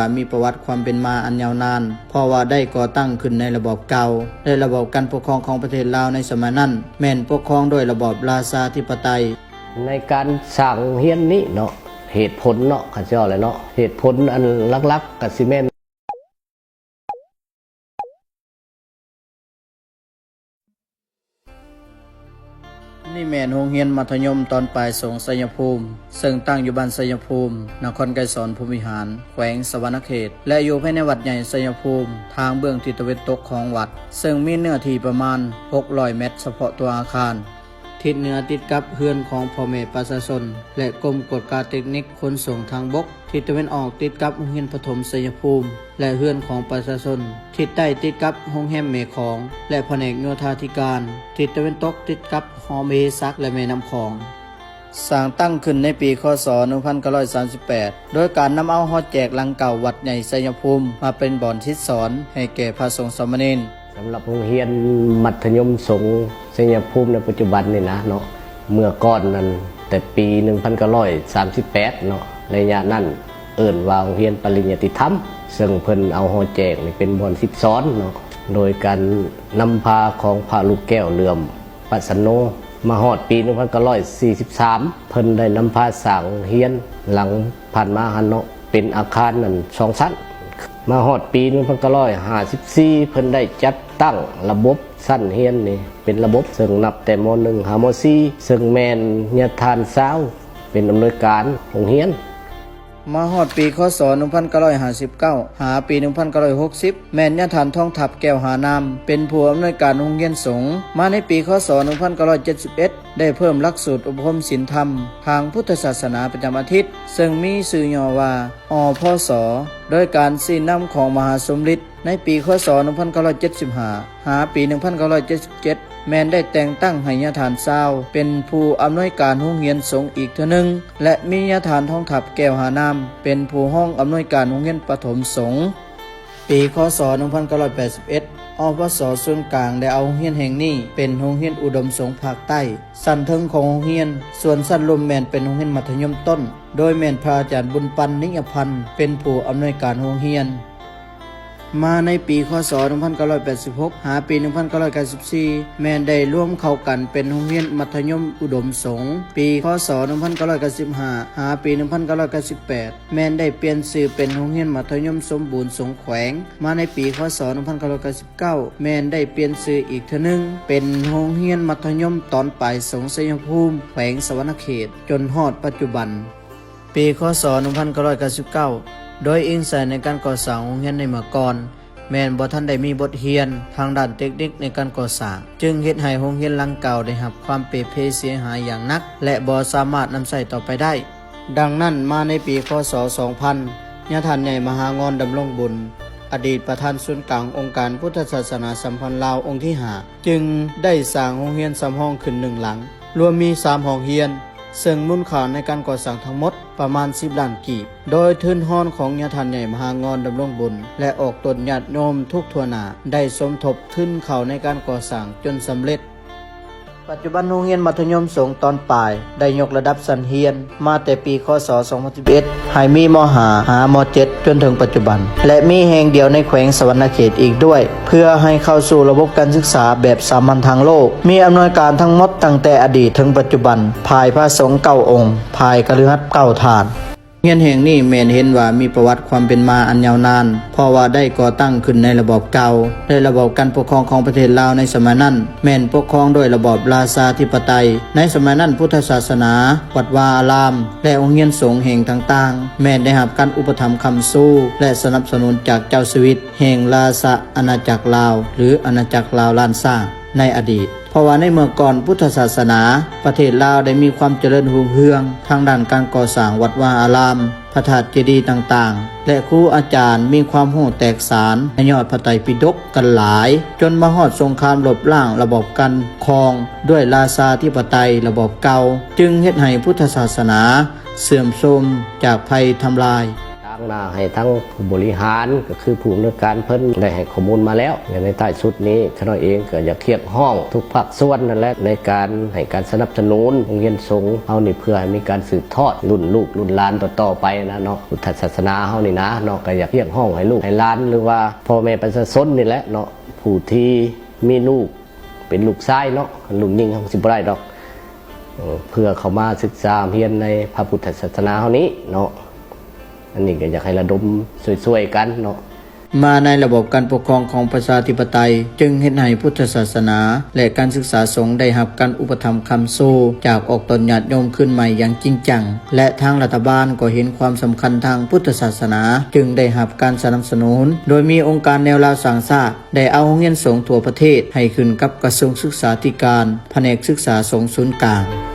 ວ່າມີປະຫວັດຄວາມເປັນມາອັນຍາວນານ, ເພາະວ່າໄດ້ກໍ່ຕັ້ງຂຶ້ນໃນລະບອບເກົ່າ ແລະ ລະບອບການປົກຄອງຂອງປະເທດລາວໃນສະໄໝນັ້ນ ແມ່ນປົກຄອງໂດຍລະບອບລາຊາທິປະໄຕ. ໃນການສ້າງໂຮງຮຽນນີ້ເນາະ, ເຫດຜົນເນາະ, ຂ້າເຈົ້າແຫຼະເນາະ, ເຫດຜົນອັນຫຼັກໆກໍຊິແມ່ນ ນີ້ແມ່ນໂຮງຮຽນມັດທະຍົມຕອນປາຍສົງໄຊຍະພູມ, ເຊິ່ງຕັ້ງຢູ່ບ້ານໄຊຍະພູມ, ນະຄອນໄກສອນພົມວິຫານ, ແຂວງສະຫວັນນະເຂດ ແລະ ຢູ່ພາຍໃນວັດໃຫຍ່ໄຊຍະພູມ, ທາງເບື້ອງທິດຕາເວັນຕົກຂອງວັດ, ເຊິ່ງມີເນື້ອທີ່ປະມານຫົກຮ້ອຍແມັດສະເພາະຕົວອາຄານ. ທິດເໜືອຕິດກັບເຮືອນຂອງພໍ່ແມ່ປະຊາຊົນ ແລະ ກົມກວດກາເຕັກນິກຂົນສົ່ງທາງບົກ. ທິດຕາເວັນອອກຕິດກັບໂຮງຮຽນປະຖົມໄຊຍະພູມ ແລະ ເຮືອນຂອງປະຊາຊົນ. ທິດໃຕ້ຕິດກັບໂຮງແຮມແມ່ຂອງ ແລະ ພະແນກໂຍທາທິການ. ທິດຕາເວັນຕົກຕິດກັບຫໍມະເຫສັກ ແລະ ແມ່ນ້ຳຂອງ. ສ້າງຕັ້ງຂຶ້ນໃນປີ ຄ.ສ. ໜຶ່ງພັນເກົ້າຮ້ອຍສາມສິບແປດ ໂດຍການນຳເອົາຫໍແຈກຫຼັງເກົ່າວັດໃຫຍ່ໄຊຍະພູມ ມາເປັນບ່ອນສິດສອນໃຫ້ແກ່ພະສົງສາມະເນນ. ສຳລັບໂຮງຮຽນມັດທະຍົມສົງໄຊຍະພູມໃນປັດຈຸບັນນີ້ນະເນາະ, ເມື່ອກ່ອນນັ້ນແຕ່ປີໜຶ່ງພັນເກົ້າຮ້ອຍສາມສິບແປດເນາະ, ໄລຍະນັ້ນເອີ້ນວ່າໂຮງຮຽນປະລິນຍາຕິທຳ, ເຊິ່ງເພິ່ນເອົາຫໍແຈກນີ້ເປັນບ່ອນສິດສອນເນາະ, ໂດຍການນຳພາຂອງພະລູກແກ້ວເຫຼື້ອມ ປະສັນໂນ. ມາຮອດປີໜຶ່ງພັນເກົ້າຮ້ອຍສີ່ສິບສາມ ເພິ່ນໄດ້ນຳພາສ້າງໂຮງຮຽນຫຼັງຜ່ານມາຫັ້ນເນາະ, ເປັນອາຄານນັ້ນສອງຊັ້ນ. ມາຮອດປີໜຶ່ງພັນເກົ້າຮ້ອຍຫ້າສິບສີ່ ເພິ່ນໄດ້ຈັດຕັ້ງລະບົບຊັ້ນຮຽນນີ້ເປັນລະບົບ, ເຊິ່ງນັບແຕ່ ມ.ໜຶ່ງ ຫາ ມ.ສີ່ ເຊິ່ງແມ່ນຍາທ່ານຊາວ ເປັນອຳນວຍການໂຮງຮຽນ. ມາຮອດປີ ຄ.ສ. ໜຶ່ງພັນເກົ້າຮ້ອຍຫ້າສິບເກົ້າ ຫາປີໜຶ່ງພັນເກົ້າຮ້ອຍຫົກສິບ ແມ່ນຍາທ່ານທອງທັບ ແກ້ວຫານາມ ເປັນຜູ້ອຳນວຍການໂຮງຮຽນສົງ. ມາໃນປີ ຄ.ສ. ໜຶ່ງພັນເກົ້າຮ້ອຍເຈັດສິບເອັດ ໄດ້ເພີ່ມຫຼັກສູດອົບຮົມສິນທຳທາງພຸດທະສາສະໜາປະຈຳອາທິດ, ເຊິ່ງມີຊື່ຫຍໍ້ວ່າ ອພສ ໂດຍການຊີ້ນຳຂອງມະຫາສົມລິດ. ໃນປີ ຄ.ສ. ໜຶ່ງພັນເກົ້າຮ້ອຍເຈັດສິບຫ້າ ຫາປີໜຶ່ງພັນເກົ້າຮ້ອຍເຈັດສິບເຈັດ ແມ່ນໄດ້ແຕ່ງຕັ້ງໃຫ້ຍາທ່ານຊາວ ເປັນຜູ້ອຳນວຍການໂຮງຮຽນສົງອີກເທື່ອໜຶ່ງ ແລະ ມີຍາທ່ານທອງທັບ ແກ້ວຫານາມ ເປັນຜູ້ຮອງອຳນວຍການໂຮງຮຽນປະຖົມສົງ. ປີ ຄ.ສ. ໜຶ່ງພັນເກົ້າຮ້ອຍແປດສິບເອັດ ອພສ ສູນກາງໄດ້ເອົາໂຮງຮຽນແຫ່ງນີ້ເປັນໂຮງຮຽນອຸດົມສົງພາກໃຕ້. ຊັ້ນເທິງຂອງໂຮງຮຽນ, ສ່ວນຊັ້ນລຸ່ມແມ່ນເປັນໂຮງຮຽນມັດທະຍົມຕົ້ນ, ໂດຍແມ່ນພະອາຈານບຸນປັນ ນິຍະພັນ ເປັນຜູ້ອຳນວຍການໂຮງຮຽນ. ມາໃນປີ ຄ.ສ. ໜຶ່ງພັນເກົ້າຮ້ອຍແປດສິບຫົກ ຫາປີໜຶ່ງພັນເກົ້າຮ້ອຍເກົ້າສິບສີ່ ແມ່ນໄດ້ລວມເຂົ້າກັນເປັນໂຮງຮຽນມັດທະຍົມອຸດົມສົງ. ປີ ຄ.ສ. ໜຶ່ງພັນເກົ້າຮ້ອຍເກົ້າສິບຫ້າ ຫາປີໜຶ່ງພັນເກົ້າຮ້ອຍເກົ້າສິບແປດ ແມ່ນໄດ້ປ່ຽນຊື່ເປັນໂຮງຮຽນມັດທະຍົມສົມບູນສົງແຂວງ. ມາໃນປີ ຄ.ສ. ໜຶ່ງພັນເກົ້າຮ້ອຍເກົ້າສິບເກົ້າ ແມ່ນໄດ້ປ່ຽນຊື່ອີກເທື່ອໜຶ່ງ ເປັນໂຮງຮຽນມັດທະຍົມຕອນປາຍສົງໄຊຍະພູມ ແຂວງສະຫວັນນະເຂດ ຈົນຮອດປັດຈຸບັນ. ປີ ຄ.ສ. ໜຶ່ງພັນເກົ້າຮ້ອຍເກົ້າສິບເກົ້າ ໂດຍອີງໃສ່ໃນການກໍ່ສ້າງໂຮງຮຽນໃນເມື່ອກ່ອນ ແມ່ນບໍ່ທັນໄດ້ມີບົດຮຽນທາງດ້ານເຕັກນິກໃນການກໍ່ສ້າງ, ຈຶ່ງເຮັດໃຫ້ໂຮງຮຽນຫຼັງເກົ່າໄດ້ຮັບຄວາມເປ່ເພເສຍຫາຍຢ່າງໜັກ ແລະ ບໍ່ສາມາດນຳໃຊ້ຕໍ່ໄປໄດ້. ດັ່ງນັ້ນ, ມາໃນປີ ຄ.ສ. ສອງພັນ ຍາທ່ານໃຫຍ່ມະຫາງອນ ດຳລົງບຸນ ອະດີດປະທານສູນກາງອົງການພຸດທະສາສະໜາສຳພັນລາວອົງທີຫ້າ ຈຶ່ງໄດ້ສ້າງໂຮງຮຽນສຳຮອງຂຶ້ນໜຶ່ງຫຼັງ, ລວມມີສາມຫ້ອງຮຽນ, ເຊິ່ງມູນຄ່າໃນການກໍ່ສ້າງທັງໝົດປະມານສິບລ້ານກີບ, ໂດຍທຶນຮອນຂອງຍາທ່ານໃຫຍ່ມະຫາງອນ ດຳລົງບຸນ ແລະ ອອກຕົນຍາດໂຍມທຸກທົ່ວໜ້າ ໄດ້ສົມທົບທຶນເຂົ້າໃນການກໍ່ສ້າງຈົນສຳເລັດ. ປັດຈຸບັນໂຮງຮຽນມັດທະຍົມສົງຕອນປາຍໄດ້ຍົກລະດັບຊັ້ນຮຽນມາແຕ່ປີ ຄ.ສ. ສອງພັນສິບເອັດ ໃຫ້ມີ ມ.ຫ້າ ຫາ ມ.ເຈັດ ຈົນເຖິງປັດຈຸບັນ ແລະ ມີແຫ່ງດຽວໃນແຂວງສະຫວັນນະເຂດອີກດ້ວຍ ເພື່ອໃຫ້ເຂົ້າສູ່ລະບົບການສຶກສາແບບສາມັນທາງໂລກ, ມີອຳນວຍການທັງໝົດຕັ້ງແຕ່ອະດີດເຖິງປັດຈຸບັນ, ຝ່າຍພະສົງເກົ້າອົງ, ຝ່າຍຄະລືຫັດເກົ້າທ່ານ. ໂຮງຮຽນແຫ່ງນີ້ແມ່ນເຫັນວ່າມີປະຫວັດຄວາມເປັນມາອັນຍາວນານ, ເພາະວ່າໄດ້ກໍ່ຕັ້ງຂຶ້ນໃນລະບອບເກົ່າ ແລະ ລະບອບການປົກຄອງຂອງປະເທດລາວໃນສະໄໝນັ້ນ ແມ່ນປົກຄອງໂດຍລະບອບລາຊາທິປະໄຕ. ໃນສະໄໝນັ້ນ ພຸດທະສາສະໜາ, ວັດວາອາລາມ ແລະ ໂຮງຮຽນສົງແຫ່ງຕ່າງໆ ແມ່ນໄດ້ຮັບການອຸປະຖຳຄ້ຳຊູ ແລະ ສະໜັບສະໜູນຈາກເຈົ້າຊີວິດແຫ່ງລາຊະອານາຈັກລາວ ຫຼື ອານາຈັກລາວລ້ານຊ້າງໃນອະດີດ. ເພາະວ່າໃນເມື່ອກ່ອນພຸດທະສາສະໜາ ປະເທດລາວໄດ້ມີຄວາມຈະເລີນຮຸ່ງເຮືອງທາງດ້ານການກໍ່ສ້າງວັດວາອາລາມ, ພະທາດເຈດີຕ່າງໆ ແລະ ຄູອາຈານມີຄວາມຮູ້ແຕກສານໃນຍອດພະໄຕປິດົກກັນຫຼາຍ, ຈົນມາຮອດສົງຄາມລົບລ້າງລະບອບການປົກຄອງດ້ວຍລາຊາທິປະໄຕລະບອບເກົ່າ, ຈຶ່ງເຮັດໃຫ້ພຸດທະສາສະໜາເສື່ອມໂຊມຈາກໄພທຳລາຍ. ໜ້າໃຫ້ທັງຜູ້ບໍລິຫານ ກໍຄືຜູ້ອຳນວຍການເພິ່ນໄດ້ໃຫ້ຂໍ້ມູນມາແລ້ວ. ແລະ ໃນທ້າຍສຸດນີ້ ຂ້ານ້ອຍເອງກໍຢາກຮຽກຮ້ອງທຸກພາກສ່ວນນັ້ນແຫຼະ ໃນການໃຫ້ການສະໜັບສະໜູນໂຮງຮຽນສົງເຮົານີ້ ເພື່ອໃຫ້ມີການສືບທອດລຸ້ນລູກລຸ້ນຫຼານຕໍ່ໆໄປນະເນາະ ພຸດທະສາສະໜາເຮົານີ້ນະເນາະ. ກໍຢາກຮຽກຮ້ອງໃຫ້ລູກໃຫ້ຫຼານ ຫຼືວ່າພໍ່ແມ່ປະຊາຊົນນີ້ແຫຼະເນາະ ຜູ້ທີ່ມີລູກ ເປັນລູກຊາຍເນາະ ລູກຍິງເຮົາຊິບໍ່ໄດ້ດອກ ເອີ ເພື່ອເຂົ້າມາສຶກສາຮຽນໃນພະພຸດທະສາສະໜາເຮົານີ້ເນາະ. ອັນນີ້ກໍຢາກໃຫ້ລະດົມຊ່ວຍໆກັນເນາະ. ມາໃນລະບອບການປົກຄອງຂອງປະຊາທິປະໄຕ ຈຶ່ງເຮັດໃຫ້ພຸດທະສາສະໜາ ແລະ ການສຶກສາສົງໄດ້ຮັບການອຸປະຖຳຄ້ຳຊູຈາກອອກຕົນຍາດໂຍມຄືນໃໝ່ຢ່າງຈິງຈັງ ແລະ ທາງລັດຖະບານກໍເຫັນຄວາມສຳຄັນທາງພຸດທະສາສະໜາ ຈຶ່ງໄດ້ຮັບການສະໜັບສະໜູນ ໂດຍມີອົງການແນວລາວສ້າງຊາດ ໄດ້ເອົາໂຮງຮຽນສົງທົ່ວປະເທດໃຫ້ຂຶ້ນກັບກະຊວງສຶກສາທິການ ພະແນກສຶກສາສົງສູນກາງ.